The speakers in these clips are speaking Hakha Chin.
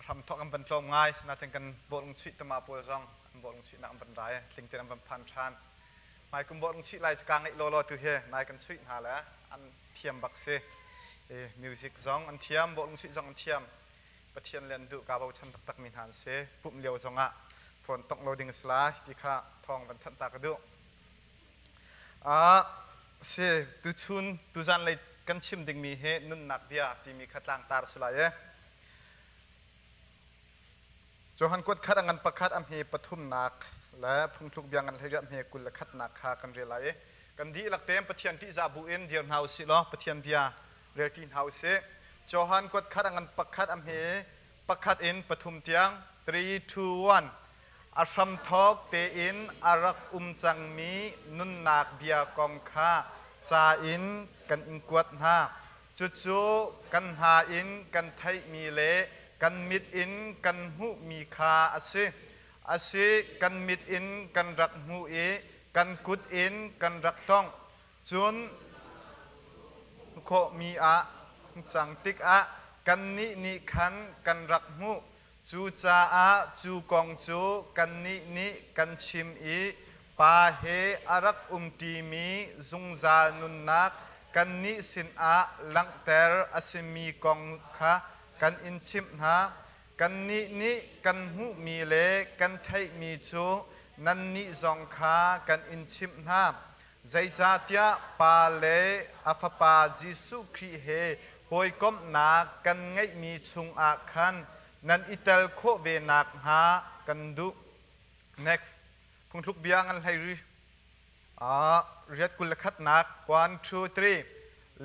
A hramthawk an van tlawm ngai, sinain kan bawlung chuih tama pawl zong an bawlung chuihnak an van rai, tling tein an van phan ṭhan. Hmaikum bawlung chuih lai ka ngeih lawlaw tu hi nai kan chuih hna le an thiam bak si. Music zong an thiam, bawlung chuih zong an thiam. Pathian le an duh kaa bochan taktakmi hna an si. Pumh lio zongah phone tongh lo ding a si lai ti kha thawng van thanh ta ka duh. Si tuchun tuzan lei kan chim dingmi hi nunnak bia timi kha tlangtar si lai e. Johan kuat khat a ngan pakhat a hme pathumnak le phungthluk bia ngan hleiriah hme 21nak kha kan rel lai i kan dihlak tein Pathian ṭihzah bu in dir hna usih law Pathian bia relṭi hna usih. Johan kuat khat a ngan pakhat a hme pakhat in pathum tiang 3 2 1 A hramthawk tein a rak um cangmi nunnak bia kong kha ca in kan in kuat hna. Cucu kan hna in kan theihmi le kan mit in kan hmuhmi kha a si. A si, kan mit in kan rak hmuh i kan kut in kan rak tongh. Cun khawhmi ah cang tikah kannih nih khan kan rak hmuh. Cucaah cu kong cu kannih nih kan chim i Pa he a rak umṭimi zungzal nunnak kannih sinah langhter a simi kong kha kan in chimh hna. Kannih nih kan hmuhmi le kan theihmi cu nannih zong kha kan in chimh hna. Zeicahtiah Pa le a Fapa Jesuh Khrih he hawikomhnak kan ngeihmi chungah khan nan i tel khawh ve nakhnga kan duh. Next. Phungthluk bia ngan hlei ri. Riat 21nak 1 2 3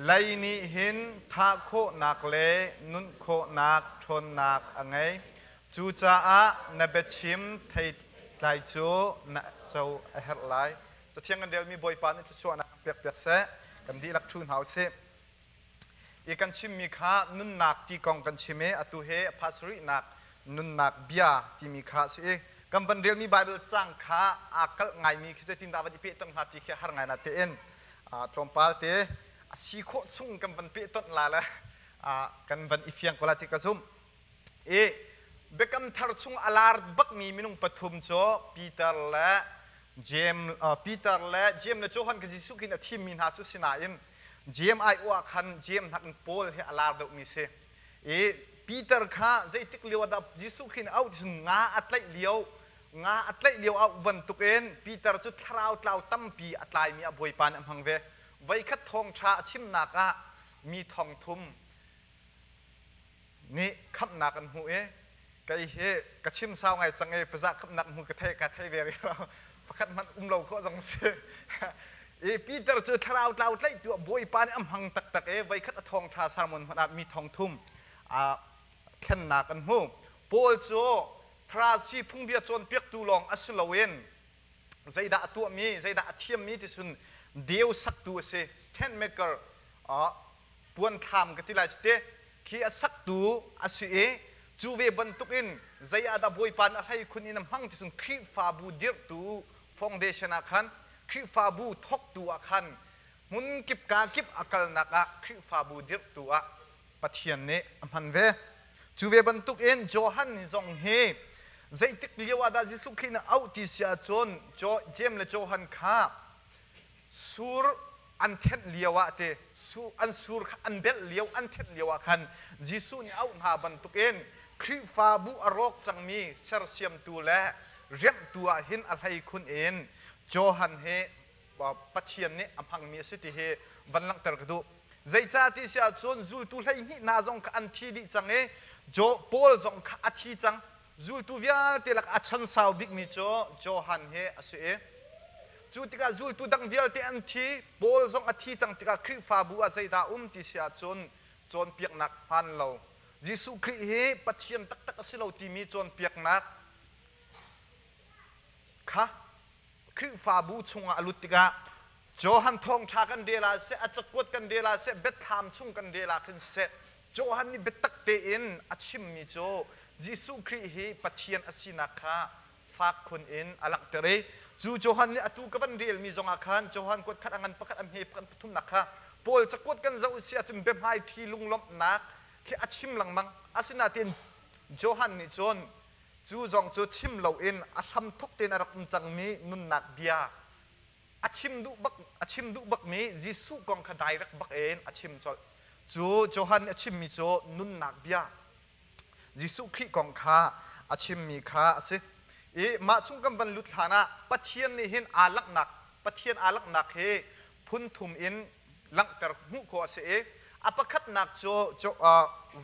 Lei nih hin thah khawhnak le nunh khawhnak ṭhawnnak a ngei. Cucaah na biachim theitlai cu na co a herh lai. Cathiang kan relmi Bawipa nih thluachuahnak pek piak seh. Kan dihlak ṭhu hna usih. I kan chimmi kha nunnak ti kong kan chim i atu he a pasarihnak nunnak bia timi kha a si i kan van relmi Bible cang kha aa kalh ngaimi khi zeitindah van i pehtonh hnga ti khi har ngai na tein tlawmpal te a si khawh chung kan van pehtonh la le kan van i fiang ko la ti ka zumh. I Biakam Thar chung a lar bakmi minung pathum cu Peter le James, Peter le James le Johan ka Jesuh khin a thimmi hna cu sinain James ai uah khan James nakin Paul he a lar deuhmi si. I Peter kha zeitik lio ah dah Jesuh khin auh ti nga a tlaih lio nga a tlaih lio auh bantukin Peter cu thlarau tlau tampi a tlaimi a Bawipa nih a hmang ve. Voikhat thawngṭha a chimnak ah mi thong thum nih khamhnak an hmuh i kei hi ka chim sau ngai cang i paza khamhnak hmu ka thei ka thei ve rih lo pakhat hmanh um lo khawh zong si i Peter cu thlarau tlau tlaih tu Bawipa nih a hmang taktak i voikhat a thawngṭha sermon hmanh ah mi thong thum a thlennak an hmu Paul cu Farasi phungbia cawnpiaktu lawng a si loin zeidah a tuahmi zeidah a thiammi ti cun deu saktu a si tent maker puanthlam ka ti lai cu te khi a saktu a si i cu ve bantukin zei ah dah Bawipa nih a hlei khun in a hmang ti cun Khrihfabu dirhtu foundation ah khan Khrihfabu thawktu ah khan hmun kip ka kip a kalnak ah Khrihfabu dirhtu ah Pathian nih a hman ve. Cu ve bantukin Johan zong hi zeitik lio ah dah Jesuh Khrih nih auh ti si ahcun Jeim le Johan kha sur an thenh lio ah te an sur kha an belh lio an thenh lio ah khan Jesuh nih auh hna bantukin Khrihfabu a rawk cangmi sersiamtu le remhtu ah hin a hlei khun in Johan hi Pathian nih a hmangmi a si ti hi van langhter ka duh. Zeicah ti si ahcun zultu 12 hna zong kha an thi dih cang i Paul zong kha a thi cang. Zultu vialte lak a chan sau bikmi cu Johan hi a si i cu tikah zultu dang vialte an thi, Paul zong a thi cang tikah Khrihfabu ah zeidah um ti si ahcun cawnpiaknak hmaan lo. Jesuh Khrih hi Pathian taktak a si lo timi cawnpiaknak kha Khrihfabu chungah a lut tikah Johan thawngṭha kan rel ah siseh, a cakuat kan rel ah siseh, biathlam chung kan rel ah khin siseh, Johan nih biatak tein a chimmi cu Jesuh Khrih hi Pathian a sinak kha fak khun in a langhter i cu Johan nih atu ka van relmi zongah khan Johan kuat khat a ngan pakhat a hme pakhat pathumnak kha Paul cakuat kan zoh si ahcun biahmai ṭhi lunglawmhnak khi a chim lengmang. Asinain. Johan nih cun cu zong cu chim loin a hramthok tein a rak um cangmi nunnak bia a chim duh bak a chim duh bakmi Jesuh kong kha direct bak in a chim colh. Cu Johan nih a chimmi cu nunnak bia Jesuh Khrih kong kha a chimmi kha a si. I mah chung kan van lut hlan ah Pathian nih hin aa langhnak Pathian aa langhnak hi phun thum in langhter hmuh khawh a si i a pakhatnak cu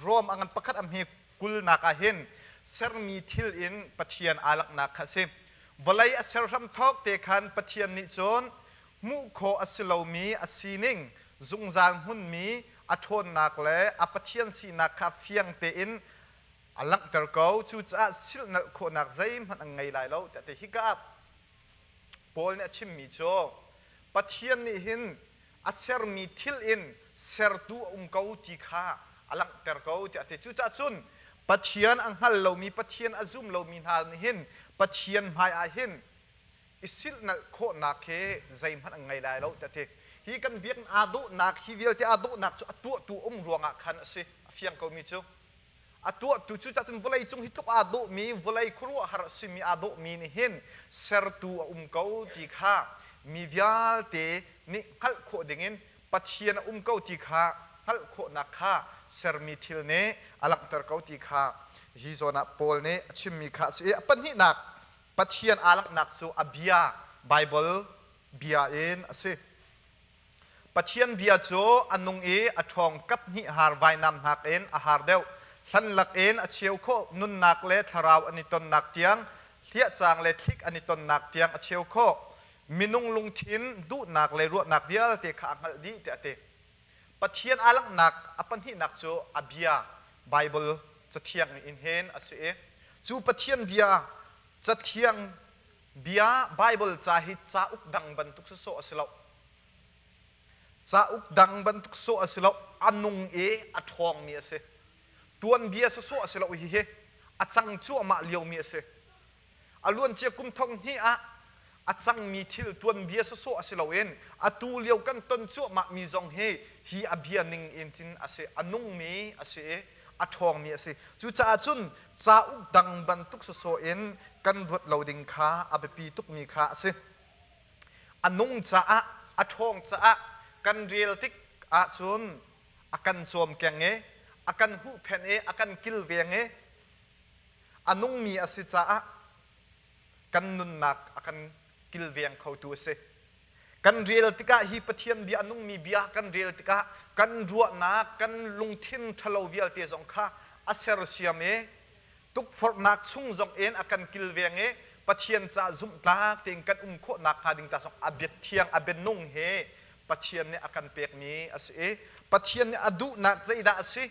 Rom a ngan pakhat a hme kulnak ah hin sermi thil in Pathian aa langhnak kha a si. Vawlei a ser hramthawk te khan Pathian nih cun hmuh khawh a si lomi a sining zungzal hmunmi a ṭhawnnak le a Pathian sinak kha fiang tein a langhter ko. Cucaah silhnalh khawhnak zeihmanh an ngei lai lo tiah ti. Hika ah Paul nih a chimmi cu Pathian nih hin a sermi thil in sertu a um ko ti kha a langhter ko tiah a ti. Cucaah cun Pathian a hngal lomi, Pathian a zum lomi hna nih hin Pathian hmai ah hin i silhnalh khawhnak hi zeihmanh an ngei lai lo tiah a ti. Hi kan biakinn aa dawhnak, hi vialte aa dawhnak cu a tuahtu um ruangah khan a si. A fiang komi cu. A tuahtu cu cun vawlei cung hi tluk aa dawhmi, vawlei khuaruahhar a simi aa dawhmi nih hin sertu a um ko ti kha mi vialte nih hngalh khawh dingin Pathian a um ko ti kha hngalh khawhnak kha sermi thil nih a langhter ko ti kha hi zawn ah Paul nih a chimmi kha a si i a pahnihnak Pathian aa langhnak cu a bia Baibal bia in a si. Pathian bia cu a nung i a ṭhawng kaphnih har vainam nakin a har deuh. Hlan lakin a cheu khawh, nunnak le thlarau an i tonnak tiang, hliahcaang le thlik an i tonnak tiang a cheu khawh. Minung lungthin, duhnak le ruahnak vialte kha a hngalh dih tiah a ti. Pathian aa langhnak a pahnihnak cu a bia, Baibal Cathiang in hin a si i cu Pathian bia Cathiang bia Baibal ca hi cauk dang bantuk sawsawh a si lo. Cauk dang bantuk sawh a si lo. A nung i a ṭhawngmi a si. Tuanbia sawsawh a si lo hihi a cang cuahmah liomi a si. A luancia kum thong hnih ah a cangmi thil tuanbia sawsawh a si loin atu lio kan ton cuahmahmi zong hi hi a bia ning in hin a si. A nungmi a si i a ṭhawngmi a si. Cucaah cun cauk dang bantuk sawsawh in kan ruat lo ding kha a biapi tukmi kha a si. A nung caah, a ṭhawng caah kan rel tik ahcun a kan cawmkeng i a kan huhphenh i a kan kilveng i a nungmi a si caah kan nunnak a kan kilveng khotu a si. Kan rel tikah hi Pathian bia a nungmi bia kan rel tikah kan ruahnak, kan lungthin ṭhalo vialte zong kha a sersiam i tukforhnak chung zong in a kan kilveng i Pathian ca zumhtlak tein kan um khawh nakhnga ding ca zong a bia thiang, a bia nung he Pathian nih a kan pekmi a si i Pathian nih a duhnak zeidah a si?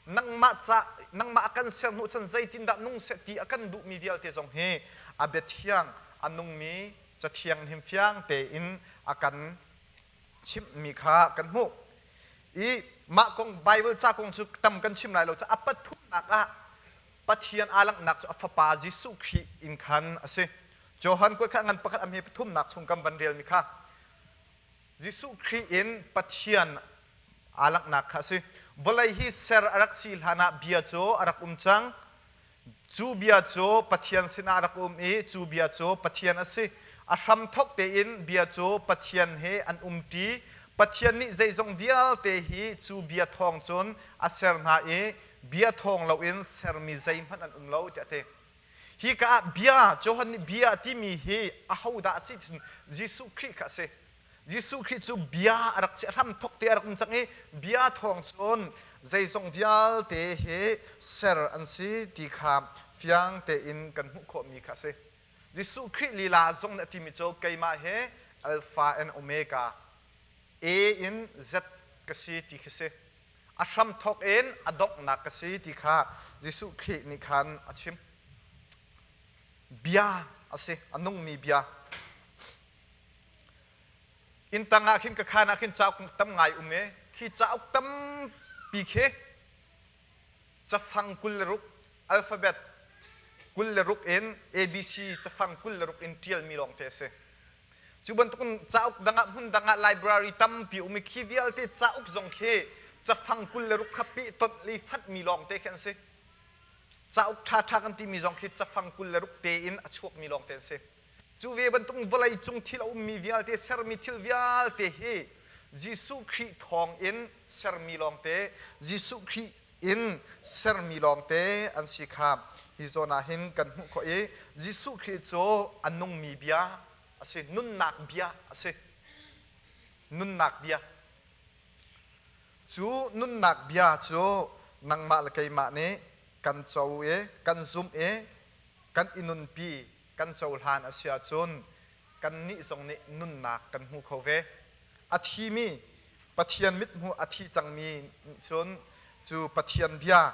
Nangmah ca nangmah a kan ser hnu cun zeitindah nung seh ti a kan duhmi vialte zong hi a bia thiang a nungmi cathiang him fiang tein a kan chimhmi kha kan hmuh. I mah kong Bible ca kong cu tam kan chim lai lo ca a pathumnak ah Pathian aa langhnak cu a fapa Jesuh Khrih in khan a si. Johan kuat kha ngan pakhat a hme pathumnak chung kan van relmi kha Jesuh Khrih in Pathian aa langhnak kha a si. Vawlei hi ser a rak si hlan ah bia cu a rak um cang. Cu bia cu Pathian sinah a rak um i cu bia cu Pathian a si. A hramthawk tein bia cu Pathian he an umṭi. Pathian nih zeizong vialte hi cu bia thawng cun a ser hna i bia thawng loin sermi zeihmanh an um lo tiah a ti. Hika ah bia, Johan nih bia timi hi ahodah a si ti Jesuh Khrih kha a si. Jesuh Khrih cu bia a rak si, a hramthawk te a rak um cang i bia thawng cun zeizong vialte hi ser an si ti kha fiang tein kan hmuh khawhmi kha a si. Jesuh Khrih lila zong nih a timi cu keimah hi Alpha and Omega, A in Z ka si ti khi si. A hramthawk in a donghnak ka si ti kha Jesuh Khrih nih khan a chim. Bia a si, a nungmi bia. Inn tang ah khin ka khaan ah khin cauk tam ngai um i khi cauk tampi khi cafang 26 alphabet 26 in ABC cafang 26 in ṭialmi lawngte a si. Cu bantukin cauk dang ah hmun dang ah library tampi um i khi vialte cauk zong khi cafang 26 kha pehtonh le i fanhmi lawngte khi an si. Cauk ṭhaṭha kan timi zong khi cafang 26 tein a chuakmi lawngte an si. Cu ve bantuk vawlei cung thil a ummi vialte, sermi thil vialte hi Jesuh Khrih thawng in sermi lawngte, Jesuh Khrih in sermi lawngte an si kha hi zawn ah hin kan hmuh khawh i Jesuh Khrih cu a nungmi bia a si, nunnak bia a si. Nunnak bia. Cu nunnak bia cu nangmah le keimah nih kan co i kan zumh i kan i nunpi kan cohlan a si ahcun kannih zong nih nunnak kan hmu kho ve. A thimi Pathian mithmuh a thi cangmi nih cun cu Pathian bia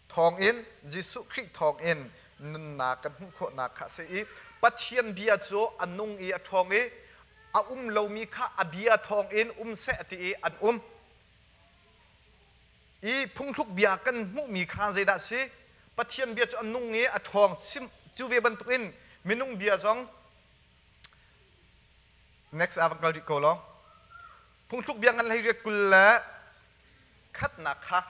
thawngin Jesuh Khrih thawngin nunnak kan hmuh khawhnak kha a si i Pathian bia cu a nung i a ṭhawng i a um lomi kha a bia thawngin um seh a ti i an um. I phungthluk bia kan hmuhmi kha zeidah a si? Pathian bia cu a nung i a ṭhawng. Cu ve bantukin minung bia zong next ah van kal rih ko law. Phungthluk bia ngan hlei riat 21 kha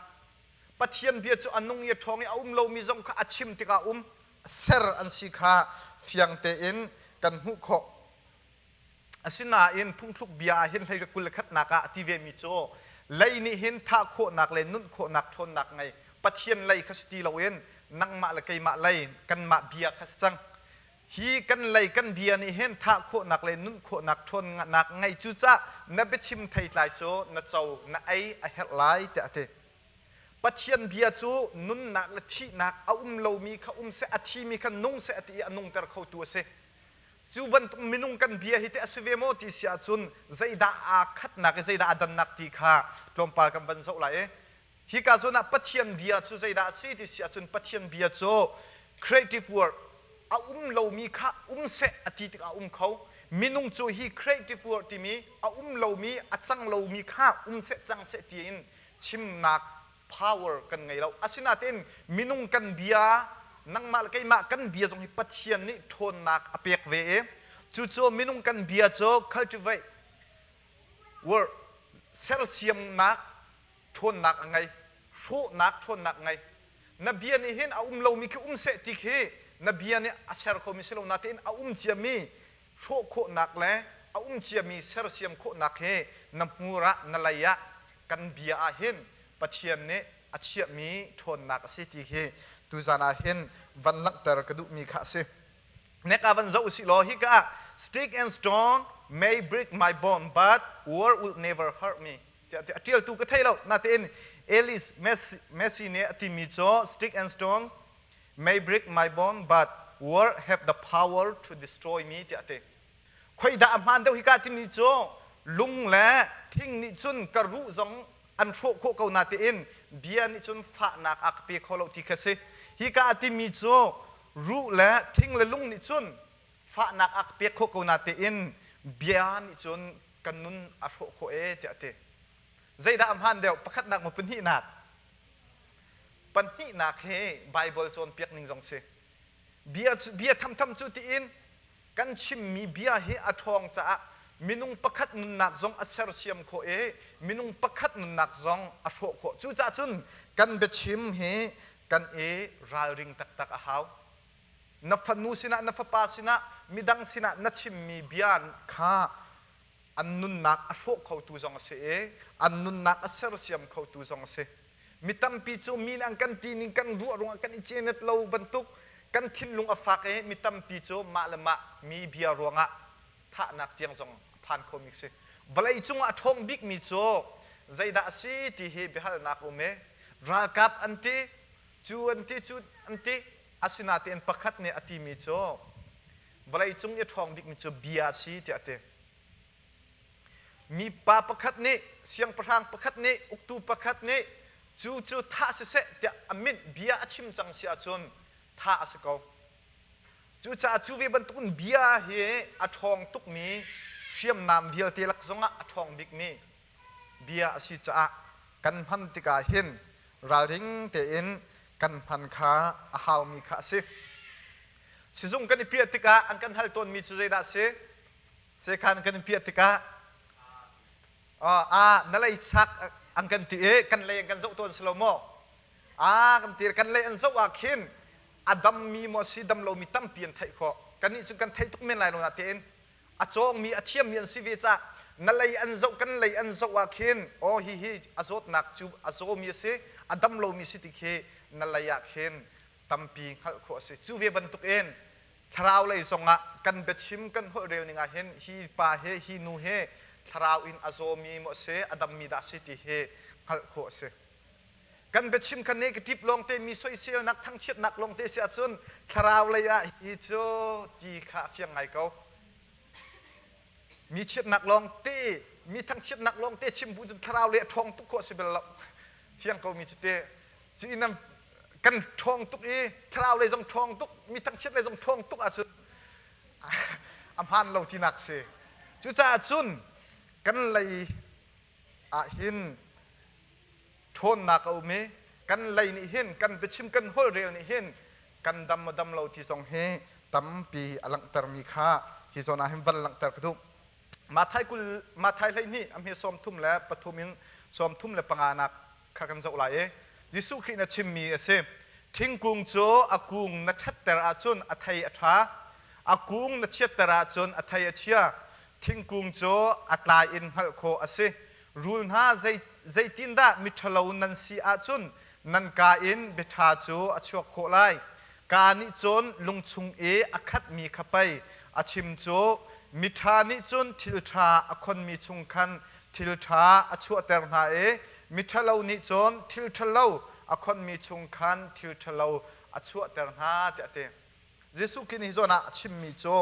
Pathian bia cu a nung i a ṭhawng i a um lomi zong kha a chim tikah um ser an si kha fiang tein kan hmuh khawh. Asinain phungthluk bia ah hin hlei 21 ah a ti vemi cu lei nih hin thah khawhnak le nunh khawhnak ṭhawnnak ngei Pathian lei kha si ti loin nangmah le keimah lei kanmah bia kha si cang. Hi kan lei kan bia nih hin thah khawhnak le nunh khawhnak ṭhawnnak ngei cucaah na biachim theitlai cu na co na ei a herh lai tiah a ti. Pathian bia cu nunnak le thihnak a um lomi kha um seh a thimi kha nung seh a ti i a nungter khotu a si. Cu bantuk minung kan bia hi teh a si ve maw ti si ahcun zeidah aa khatnak i zeidah aa dannak ti kha tlawmpal kan van zoh lai i hika zawn ah Pathian bia cu zeidah a si ti si ahcun Pathian bia cu creative word a um lomi kha um seh a ti tikah a um kho. Minung cu hi creative word timi a um lomi a cang lomi kha um seh cang seh tiin chimnak power kan ngei lo. Asinain minung kan bia, nangmah le keimah kan bia zong hi Pathian nih ṭhawnnak a pek ve i cucu minung kan bia cu cultivate word sersiamnak ṭhawnnak a ngei, hrawhnak ṭhawnnak a ngei. Na bia nih hin a um lomi khi um seh ti khi na bia nih a ser khomi si lo natein a um ciami hrawh khawhnak le a um ciami sersiam khawhnak hi na hmur ah na lei ah kan bia ah hin Pathian nih a chiahmi ṭhawnnak a si ti hi tuzan ah hin van langhter ka duhmi kha a si. Nek ah van zoh usih law hika ah stick and stone may break my bone but war will never hurt me tiah a ṭialtu ka thei lo natein Alice Messi nih a timi cu stick and stone may break my bone but war have the power to destroy me tiah a ti. Khoi dah a hmaan deuh hika timi cu lung le thing nih cun ka ruh zong an hrawh khawh ko natein bia nih cun fahnak a ka pe kho lo ti kha si. Hika a timi cu ruh le thing le lung nih cun fahnak a ka pek khawh ko natein bia nih cun kan nun a hrawh khawh ee tiah a ti. Zeidah a hmaan deuh pakhatnak maw pahnihnak? Pahnihnak hi Baibal cawnpiak ning zong si. Bia, bia thamtham cu tiin kan chimmi bia hi a ṭhawng caah minung pakhat nunnak zong a sersiam khawh i minung pakhat nunnak zong a hrawh khawh. Cucaah cun kan biachim hi kan i ralring taktak a hau. Na fanu sinah, na fapa sinah, midang sinah na chimmi bia kha an nunnak a hrawh khotu zong a si i an nunnak a sersiam khotu zong a si. Mi tampi cu mi nih an kan ti ning kan ruah ruangah kan i cenet lo bantuk kan thinlung a fak i mi tampi cu mah le mah mi bia ruangah thahnak tiang zong a phan khomi a si. Vawlei cungah a ṭhawng bikmi cu zeidah a si ti hi biahalnak um i ralkap an ti, cu an ti, cu an ti. Asinain pakhat nih a timi cu vawlei cung i a ṭhawng bikmi cu bia a si tiah a ti. Mipa pakhat nih, siangpahrang pakhat nih, uktu pakhat nih cu cu thah siseh tiah a minh bia a chim cang si ahcun thah a si ko. Cucaah cu ve bantukin bia hi a ṭhawng tukmi hriamnam vialte lak zongah a ṭhawng bikmi bia a si caah kan hman tikah hin ralring tein kan hman kha a haumi kha a si. Sizung kan i piah tikah an kan hal tawnmi cu zeidah a si? Sekhan kan in piah tikah a na lei chak an kan ti i kan lei an kan zoh tawn si lo maw? A kan ti kan lei an zoh ah khin a dammi maw si dam lomi tampi an theih khawh. Kannih cu kan theih tuk men lai lo natein a cawngmi a thiammi an si ve cah na lei an zoh kan lei an zoh ah khin aw hi hi a zawtnak cu a zawmi a si a dam lomi si ti khi na lei ah khin tampi hngalh khawh a si. Cu ve bantukin thlarau lei zongah kan biachim kan holh rel ning ah hin hi pa he hi nu he thlarau in a zawmi maw si a dammi dah si ti hi hngalh khawh a si. Kan biachim kha negative lawngte mi soiselnak thangchiatnak lawngte si ahcun thlarau lei ah hi cu ti kha a fiang ngai ko. Mi chiatnak lawngte mi thangchiatnak lawngte chim bu cun thlarau lei a ṭhawng tuk khawh si bel lo. Fiang ko mi cu te. Cu in kan ṭhawng tuk i thlarau lei zong ṭhawng tuk mi thangchiat lei zong ṭhawng tuk ahcun a hmaan lo tinak si. Cucaah cun kan lei ah hin ṭhawnnak a um i kan lei nih hin kan biachim kan holhrel nih hin kan dam maw dam lo ti zong hi tampi a langhtermi kha hi zawn ah hin van langhter ka duh. Mathai kul Mathai 12 a hme 33 in 35 nak kha kan zoh lai i Jesuh Khrih na chimmi a si. Thingkung cu a kung na ṭhatter ahcun a thei a ṭha, a kung na chiatter ahcun a thei a chia. Thingkung cu a tlai in hngalh khawh a si. Rul hna zeitindah miṭhalo nan si ahcun nan kaa in biaṭha cu a chuak khawh lai. Kaa nih cun lung chung i a khatmi kha pei a chim cu. Miṭha nih cun thil ṭha a khonmi chung khan thil ṭha a chuahter hna i miṭhalo nih cun thil ṭhalo a khonmi chung khan thil ṭhalo a chuahter hna tiah a ti. Jesuh Khrih nih hi zawn ah a chimmi cu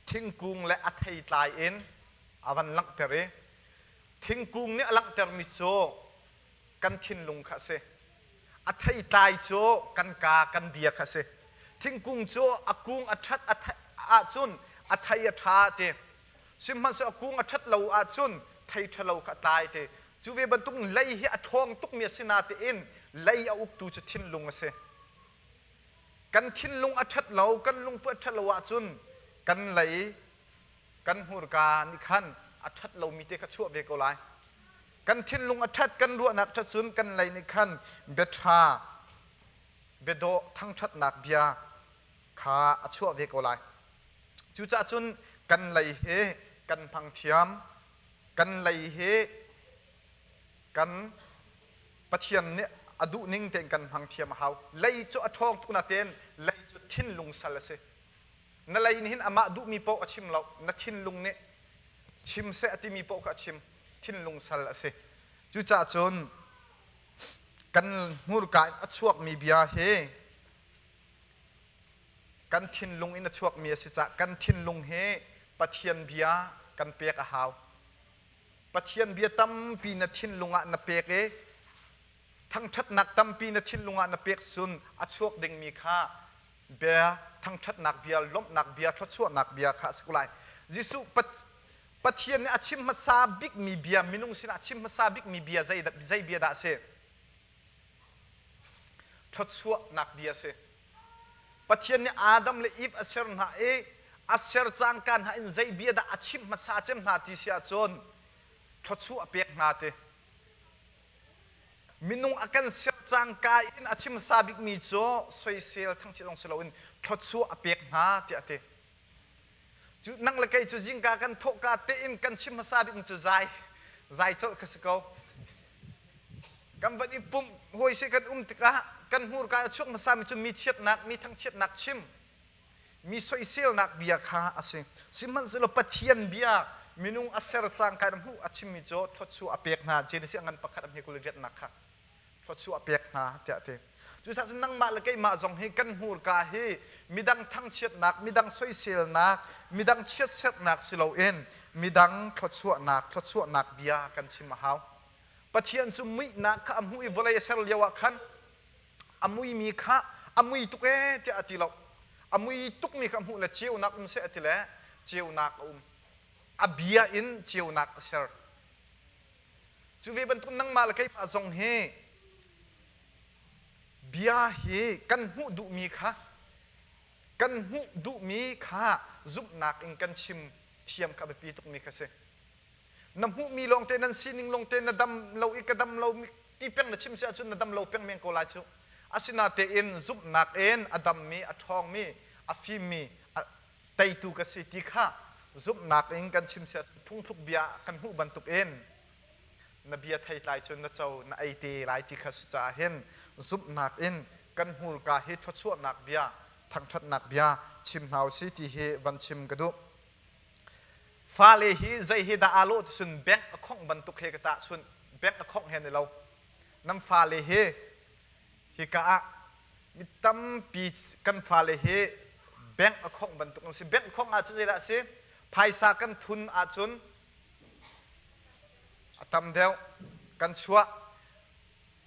thingkung le a theitlai in a van langhter i thingkung nih a langhtermi cu kan thinlung kha a si. A theitlai cu kan kaa kan bia kha a si. Thingkung cu a kung a ṭhat ahcun a thei a ṭha ti. Sihmanhsehlaw a kung a ṭhat lo ahcun thei ṭhalo kha a tlai ti. Cu ve bantuk lei hi a ṭhawng tukmi a si natein lei a uktu cu thinlung a si. Kan thinlung a ṭhat lo, kan lungput a ṭhat lo ahcun kan lei kan hmurka nih khan a ṭhat lomi te kha chuah ve ko lai. Kan thinlung a ṭhat, kan ruahnak ṭhat cun kan lei nih khan bia ṭha, bia dawh, thangṭhatnak bia kha a chuah ve ko lai. Cucaah cun kan lei hi kan hmang thiam, kan lei hi kan Pathian nih a duh ning tein kan hmang thiam a hau. Lei cu a ṭhawng tuk natein lei cu thinlung sal a si. Na lei nih hin amah duhmi paoh a chim lo. Na thinlung nih chim seh a timi paoh kha a chim. Thinlung sal a si. Cucaah cun kan hmurka in a chuakmi bia hi kan thinlung in a chuakmi a si caah kan thinlung hi Pathian bia kan pek a hau. Pathian bia tampi na thinlung ah na pek i thangṭhatnak tampi na thinlung ah na pek cun a chuak dingmi kha bia thangṭhatnak bia, lawmhnak bia, thluachuahnak bia kha a si ko lai. Jesuh Pathian nih a chim hmasa bikmi bia, minung sinah a chim hmasa bikmi bia zei, zei bia dah a si? Thluachuahnak bia a si. Pathian nih Adam le Eve a ser hna i a ser cangka hna in zei bia dah a chim hmasa cem hna ti si ahcun thluachuah a pek hna ti. Minung a kan ser cangka in a chim hmasa bikmi cu soisel thangchiat zong si loin thluachuah a pek hna tiah a ti. Cu nang le kei cu zingka kan thawhka tein kan chim hmasa bikmi cu zai zai colh kha si ko. Kan van i pumh hawi si kan um tikah kan hmurka a chuak hmasami cu mi chiatnak, mi thangchiatnak chim, mi soiselnak bia kha a si. Sihmanhsehlaw Pathian bia minung a ser cangka in hmuh a chimmi cu thluachuah a pek hna. Genesis a ngan pakhat a hme 28nak kha thluachuah a pek hna tiah a ti. Cucaah cun nangmah le keimah zong hi kan hmurka hi midang thangchiatnak, midang soiselnak, midang chiatserhnak si loin midang thluachuahnak, thluachuahnak bia kan chim a hau. Pathian cu muihnak kha a hmuh i vawlei a ser lio ah khan a muimi kha a mui tuk ee tiah a ti lo. A mui tukmi kha hmuh le ceunak um seh a ti le ceunak a um. A bia in ceunak a ser. Cu ve bantuk nangmah le keimah zong hi bia hi kan hmuh duhmi kha kan hmuh duhmi kha zumhnak in kan chim thiam kha biapi tukmi kha si. Na hmuhmi lawngte nan sining lawngte na dam lo i ka dam lo. ti peng na chim si ahcun na dam lo peng men ko lai cu. Asinatein zumhnak in a dammi, a ṭhawngmi, a fimmi, teitu ka si ti kha zumhnak in kan chim si phungthluk bia kan hmuh bantuk in na bia theitlai cu na co na ei te lai ti kha si caah hin zumhnak in kan hmurka hi thluachuahnak bia thangṭhatnak bia chim hna usih ti hi van chim ka duh. Fale hi zei hi dah aa lawh ti cun bank a khongh bantuk he ka tahchunh. Bank a khongh he an i lo. Nan fale hi hika ah mi tampi kan fale hi bank a khongh bantuk an si. Bank khongh ahcun zeidah a si? Phaisa kan thun ahcun a tam deuh kan chuah.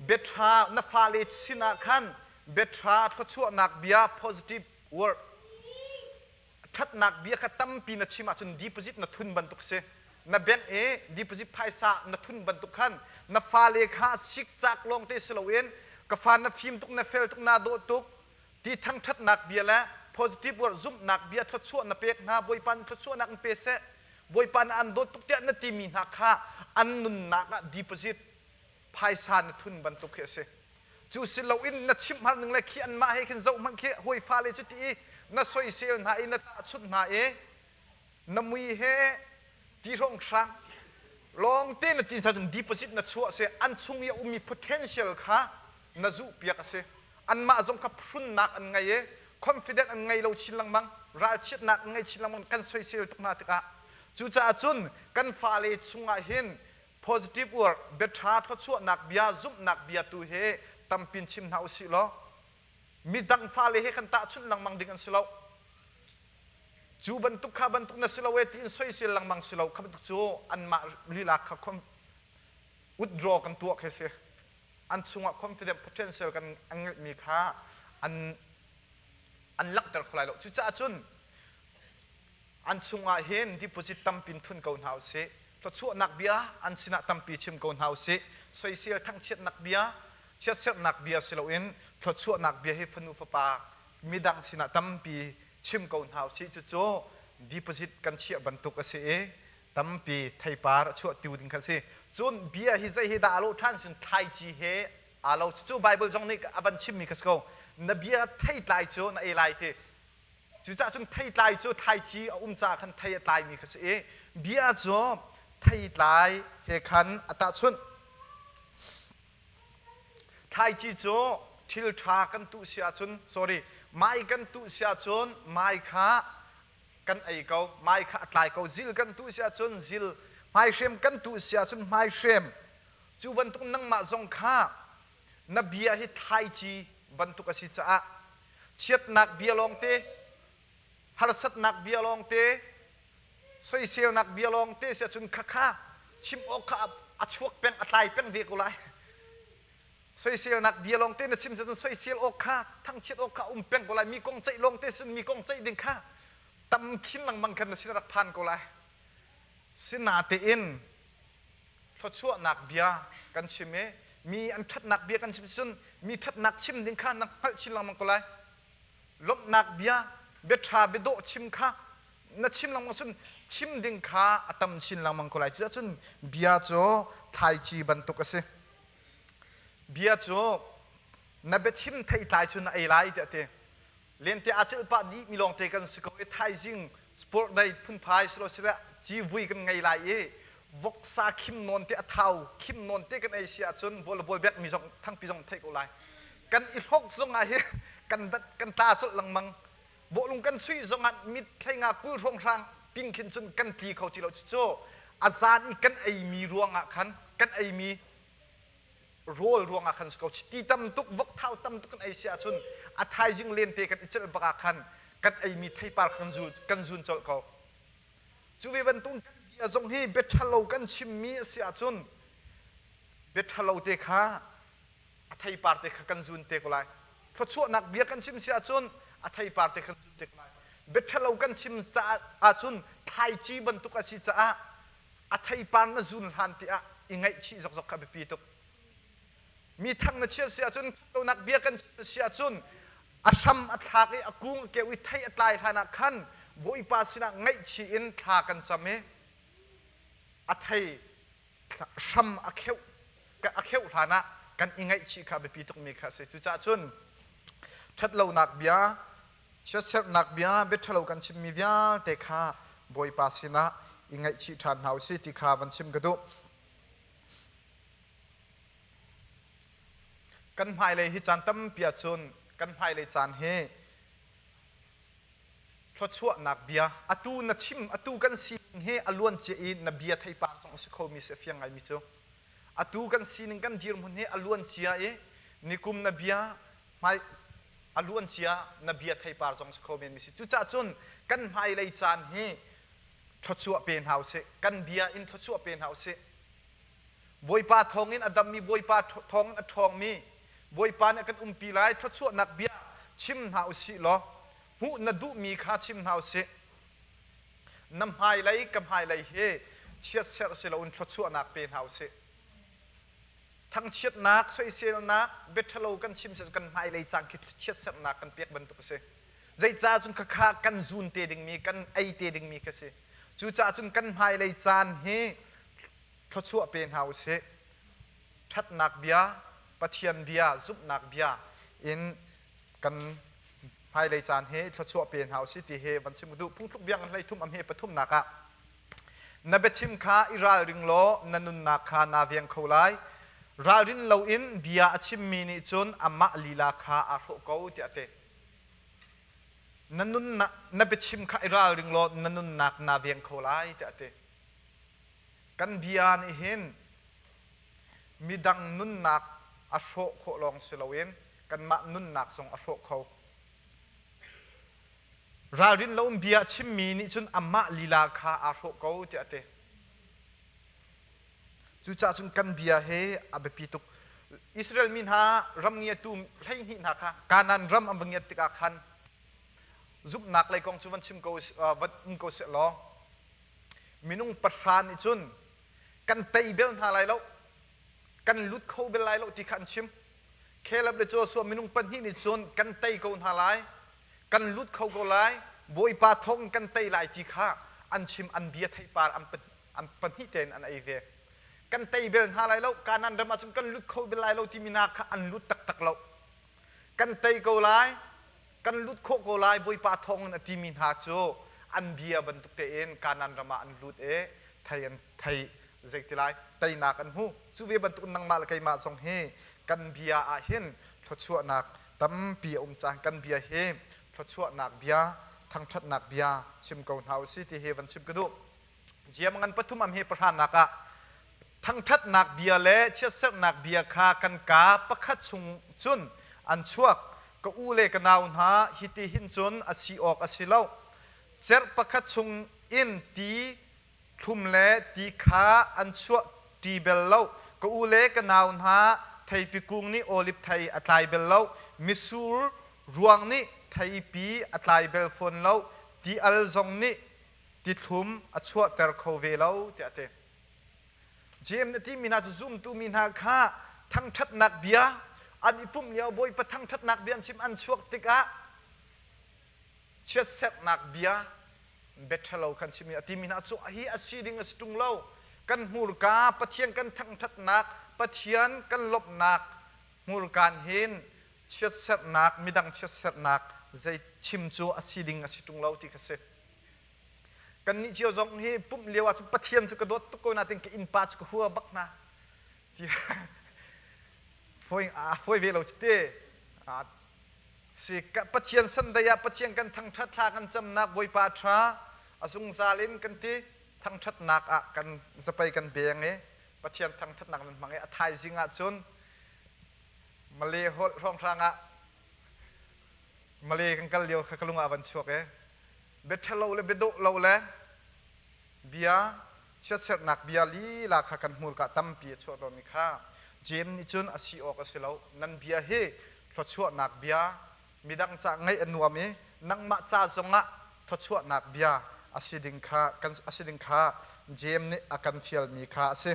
Biaṭha na fale sinah khan biaṭha thluachuahnak bia positive word ṭhatnak bia kha tampi na chim ahcun deposit na thun bantuk si. Na bank i deposit phaisa na thun bantuk khan na fale kha sikcak lawngte si loin ka fa na fim tuk na fel tuk naa dawh tuk ti thangṭhatnak bia le positive word zumhnak bia thluachuah na pek hna Bawipa nih thluachuahnak in pe seh Bawipa nih an dawt tuk tiah na timi hna kha an nunnak ah deposit phaisa na thun bantuk khi a si. Cu si loin na chimh har ning le khi anmah he khin zoh hmanh khi hawi fale cu ti i na soisel hna i na tahchunh hna i na mui he ti hrawnghrang lawngte na ti cun deposit na chuah si an chung i a ummi potential kha na zuhpiak a si. Anmah zong kha phrunnak an ngei i confident an ngei lo chin lengmang ralchiatnak an ngei chin lengmang kan soisel tuk hna tikah cucaah cun kan fale chungah hin positive word biaṭha thluachuahnak bia zumhnak bia tu hi tampin chim hna usih law midang fale he kan tahchunh lengmang ding an si lo cu bantuk kha bantuk na si lo e tiin soisel lengmang si lo kha bantuk cu anmah lila kha withdraw kan tuah khi si an chungah confident potential kan an ngeihmi kha an an langhter kho lai lo cucaah cun An chungah hin deposit tampin thun ko hna usih. Thluachuahnak bia an sinah tampi chim ko hna usih. Soisel thangchiatnak bia, chiatserhnak bia si loin thluachuahnak bia hi fanu fapa midang sinah tampi chim ko hna usih. Cucu deposit kan chiah bantuk a si i tampi theipar a chuah tiu ding kha a si. Cun bia hi zei he dah aa lawh ṭhan sin thlaici he aa lo. Cucu Bible zong nih a van chimmi kha si ko. Na bia theitlai cu na ei lai ti. Cucaah cun theitlai cu thlaici a um caah khan thei a tlaimi kha si i bia cu theitlai he khan a tahchunh. Thlaici cu thil ṭha kan tuh si ahcun sorry mai kan tuh si ahcun mai kha kan ei ko mai kha a tlai ko zil kan tuh si ahcun zil hmaihrem kan tuh si ahcun hmaihrem cu bantuk nangmah zong kha na bia hi thlaici bantuk a si caah chiatnak bia lawngte harsatnak bia lawngte soiselnak bia lawngte si ahcun khakha chim awk kha a chuak peng a tlai peng ve ko lai soiselnak bia lawngte na chim cun soisel awk kha thangchiat awk kha um peng ko lai mi kong ceih lawngte sin mi kong ceih ding kha tam chin lengmang khan na sin rak phan ko lai sinatein thluachuahnak bia kan chim i mi an ṭhatnak bia kan chim cun mi ṭhatnak chim ding kha na hngalh chin lengmang ko lai. Lawmhnak bia, bia ṭha, bia dawh chim kha na chim lengmang cun chim ding kha a tam chin lengmang ko lai. Cucun bia cu thlaici bantuk a si. Bia cu na biachim theitlai cu na ei lai tiah a ti. Lente aa celh pah dih mi lawngte kan si ko i thaizing sport day phunphai silosile civui kan ngei lai i voksa khim nawn te a thau khim nawn te kan ei si ahcun volleyball bek mi zong thangpi zong theih ko lai kan i hlok zong ah hi kan dat kan tla colh lengmang bawhlung kan suih zong ah mit hleinga kul hrawnghrang ping khin cun kan tli kho ti lo cu a zan i kan ei mi ruang ah khan kan ei mi rawl ruangah khan si ko chiti tam tuk vokthau tam tuk kan ei si ahcun a thaizing lente kan i celh bak ah khan kan eimi theipar kan zun kan zun colh ko cu ve bantuk kan bia zong hi bia ṭhalo kan chimmi a si ahcun bia ṭhalo te kha a theipar te kha kan zun te ko lai thluachuahnak bia kan chim si ahcun a theipar te kan zun te ko lai bia ṭhalo kan chim caah ahcun thlaici bantuk a si caah a theipar na zun hlan tiah i ngaihchih zokzok kha biapi tuk. Mi thang na chiat si ahcun lonak bia kan chim si ahcun a hram a thlak i a kung a keu i thei a tlai hlan ah khan Bawipa sinah ngaihchih in thla kan cam i a thei hram a kheuh a kheuh hlan ah. kan i ngaihchih kha biapi tukmi kha a si. Cucaah cun ṭhatlonak bia, chiatserhnak bia, bia ṭhalo kan chimmi vialte kha Bawipa sinah i ngaihchih ṭhan hna u sih ti kha van chim ka duh. Kan hmailei hi caan tampi ahcun kan hmailei caan hi thluachuahnak bia atu na chim atu kan sining hi a luan cia i na bia theipar zong a si khomi si a fiang ngaimi cu atu kan sining kan dirhmun hi a luan cia i nikum na bia hmai a luan cia na bia theipar zong si kho men mi si. Cucaah cun kan hmailei caan hi thluachuah pe hna usih, kan bia in thluachuah pe hna usih. Bawipa thawngin a dammi, Bawipa thawngin a ṭhawngmi, Bawipa nih a kan umpi lai, thluachuahnak bia chim hna usih law hmuh na duhmi kha chim hna usih. Na hmailei ka hmailei hi chiatserh si loin thluachuahnak pe hna usih. Thangchiatnak, soiselnak, biaṭhalo kan chim cu kan hmailei cang khi chiatserhnak kan pek bantuk a si. Zeicah cun khakha kan zun te dingmi, kan ei te dingmi kha si. Cucaah cun kan hmailei caan hi thluachuah pe hna usih. Ṭhatnak bia, Pathian bia, zumhnak bia in kan hmailei caan hi thluachuah pe hna usih ti hi van chim ka duh. Phungthluk bia hlei thum a hme pathumnak ah na biachim kha i ralring law na nunnak kha naa veng kho lai. Ralrin loin bia a chimmi nih cun amah lila kha aa hrawh ko tiah a ti. Na nunnak na biachim kha i ralring law na nunnak naa veng kho lai tiah a ti. Kan bia nih hin midang nunnak a hrawh khawh lawng si loin kanmah nunnak zong a hrawh kho. Ralrin loin bia a chimmi nih cun amah lila kha aa hrawh ko tiah a ti. Cucaah cun kan bia hi a biapi tuk. Israel mi hna ram ngiatu 12 hna kha Kanaan ram an va ngiat tikah khan zumhnak lei kong cu van chim ko van um ko seh law minung pahra nih cun kan tei bel hna lai lo, kan lut kho bel lai lo ti kha an chim. Caleb le Joshua minung pahnih nih cun kan tei ko hna lai, kan lut kho ko lai, Bawipa thawng kan tei lai ti kha an chim. An bia theipar an pahnih tein an ei ve. Kan tei bel hna lai lo, Kanaan ram ahcun kan lut kho bel lai lo timi hna kha an lut taktak lo. Kan tei ko lai, kan lut khawh ko lai, Bawipa thawngin a timi hna cu an bia bantuk tein Kanaan ram ah an lut i thei an thei zeiti lai teinak an hmu. Cu ve bantuk nangmah le keimah zong hi kan bia ah hin thluachuahnak tampi a um cang. Kan bia hi thluachuahnak bia, thangṭhatnak bia chim ko hna usih ti hi van chim ka duh. Ziam ngan pathum am hi pahranak ah thangṭhatnak bia le chiatserhnak bia kha kan kaa pakhat chung cun an chuak. Ka u le ka nau hna, hiti hin cun a si awk a si lo. Cerh pakhat chung in ti thlum le ti kha an chuah ṭi bel lo. Ka u le ka nau hna, theipi kung nih oliv thei a tlai bel lo, mitsur ruang nih theipi a tlai bel fawn lo, ti al zong nih tithlum a chuahter kho ve lo tiah a ti. Jeim na timi hna cu zumtu mi hna kha thangṭhatnak bia an i pumh lio Bawipa thangṭhatnak bia an chim an chuak tikah chiatserhnak bia biaṭhalo khan chim a timi hna cu hi a si ding a si ṭung lo. Kan hmurka Pathian kan thangṭhatnak Pathian kan lawmhnak hmurka hin chiatserhnak midang chiatserhnak zei chim cu a si ding a si ṭung lo ti kha si. Kannih cio zong hi pumh lio ahcun Pathian cu ka dawt tuk ko nain ka innpa cu ka hua bak hna. Ti fawi fawi ve lo cu te. Si Pathian Sunday ah Pathian kan thangṭhat thla kan camnak Bawipa ṭha a zungzal in kan ti thangṭhatnak ah kan zapei kan beng i Pathian thangṭhatnak nan hmang i a thaizing ahcun Malay holh hrawnghrang ah Malay kan kal lio kha ka lung ah van chuak i bia ṭhalo le bia dawh lo le bia chiatserhnak bia lila kha kan hmurka tampi a chuah tawnmi kha Jeim nih cun a si awk a si lo. Nan bia hi thluachuahnak bia, midang ca ngaih a nuam i nangmah ca zongah thluachuahnak bia a si ding kha kan a si ding kha Jeim nih a kan fialmi kha a si.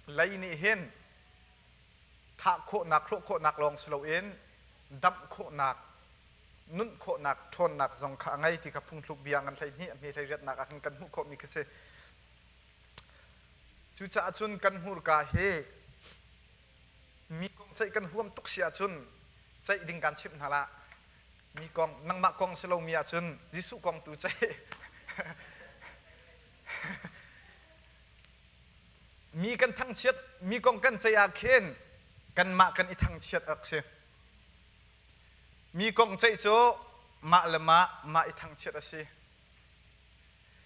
Lei nih hin thah khawhnak, hrawh khawhnak lawng si loin damh khawhnak, nunh khawhnak ṭhawnnak zong kha a ngei ti kha phungthluk bia ngan 12 a hme 18nak ah khan kan hmuh khawhmi kha si. Cucaah cun kan hmurka hi Mi kong ceih kan huam tuk si ahcun ceih ding kan chimh hna lah. Mi kong, nangmah kong si lomi ahcun Jesuh kong tu ceih. Mi kan thangchiat, mi kong kan ceih ah khin kanmah kan i thangchiat rak si. Mi kong ceih cu mah le mah mah i thangchiat a si.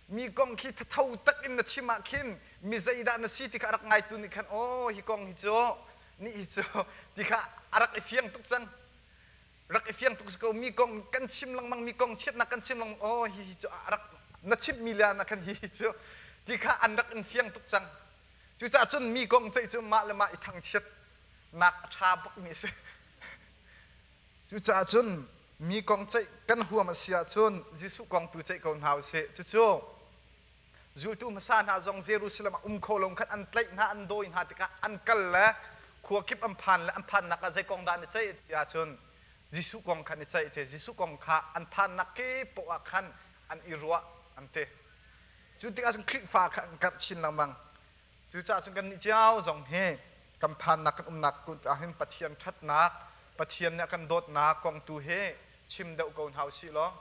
Mi kong khi thatho tak in na chim ah khin mi zeidah na si ti kha a rak ngaitu nih khan aw hi kong hi cu ni hi cu ti kha a rak i fiang tuk cang. Rak i fiang tuk si ko. Mi kong kan chim lengmang, mi kong chiatnak kan chim lengmang, aw hi hi cu a rak na chimmi le na khan hi hi cu ti kha an rak in fiang tuk cang. Cucaah cun mi kong ceih cu mah le mah i thangchiat nak a ṭha bakmi a si. Cucaah cun mi kong ceih kan huam a si ahcun Jesuh kong tu ceih ko hna usih. Cucu zultu hmasa hna zong Jerusalem ah um kho lo khan an tlaih hna, an dawi hna tikah an kal le khua kip an phan le an phannak ah zei kong dah an i ceih ti ahcun Jesuh kong khan i ceih te. Jesuh kong kha an phannak kip poah ah khan an i ruah an ti. Cu tikah cun Khrihfa kha an karh chin lengmang. Cucaah cun kannih cio zong hi kan phannak kan umnak ah hin Pathian ṭhatnak, Pathian nih a kan dawtnak kong tu hi chim deuh ko hna usih law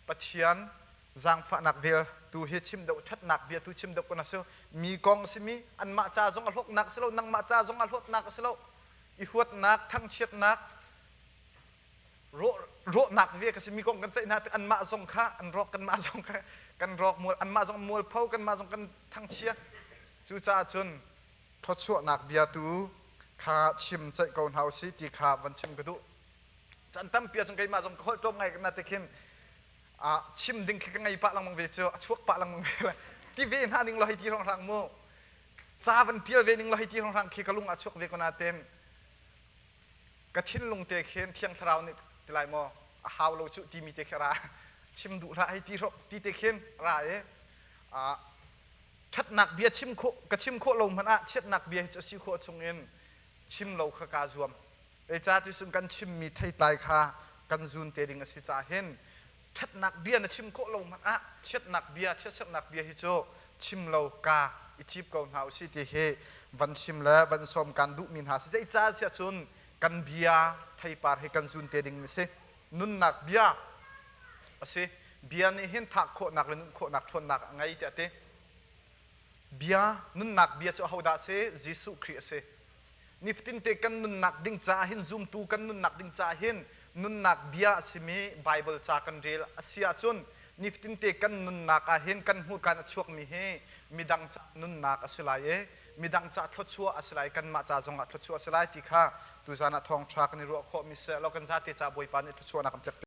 Pathian zaangfahnak vel tu hi chim deuh, ṭhatnak bia tu chim deuh ko hna sih. Mi kong a simi anmah ca zong a hlawknak a si lo, nangmah ca zong a hlawtnak a si lo. I huatnak, thangchiatnak, rawhnak ve ka si. Mi kong kan ceih hna tik anmah zong kha an rawk, kanmah zong kha kan rawk, mual anmah zong mualpho, kanmah zong kan thangchia. Cucaah cun thluachuahnak bia tu kha chim ceih ko hna usih ti kha van chim ka duh. Caan tampi ahcun keimah zong ka holh tlawm ngai na ti khin chim ding khi ka ngei pah lengmang ve cu, a chuak pah lengmang ve le ti ve hna ning lo hei ti hrawnghrang mu, ca van tial ve ning lo hei ti hrawnghrang khi ka lung ah chuak ve ko nain ka thinlung te khin Thiang Thlarau nih ti lai maw, a hau lo cuh timi te khi ra, chim duh hlah hei ti ti te khin ra i ṭhatnak bia chim khawh ka chim khawh lo hmanh ah chiatnak bia hi cu a si khawh chung in chim lo kha kaa zuam. Zeicahtiah kan chimmi theitlai kha kan zun te ding a si caah hin ṭhatnak bia na chim khawh lo hmanh ah chiatnak bia, chiatserhnak bia hi cu chim lo ka i cip ko hna usih ti hi van chim le van sawm kan duhmi hna si. Zeicah siah cun kan bia theipar hi kan zun te ding a si. Nunnak bia a si. Bia nih hin thah khawhnak le nun khawhnak ṭhawnnak a ngei tiah a ti. Bia, nunnak bia cu ahodah a si? Jesuh Khrih a si. Nifatinte kan nunnak ding caah hin, zumtu kan nunnak ding caah hin nunnak bia a simi Baibal ca kan rel a si ahcun nifatinte kan nunnak ah hin kan hmurka in a chuakmi hi midang ca nunnak a si lai i midang ca thluachuah a si lai, kanmah ca zongah thluachuah a si lai ti kha tuzan ah thawngṭha kan i ruah khawhmi si lo kan zate ca Bawipa nih thluachuahnak kan pek.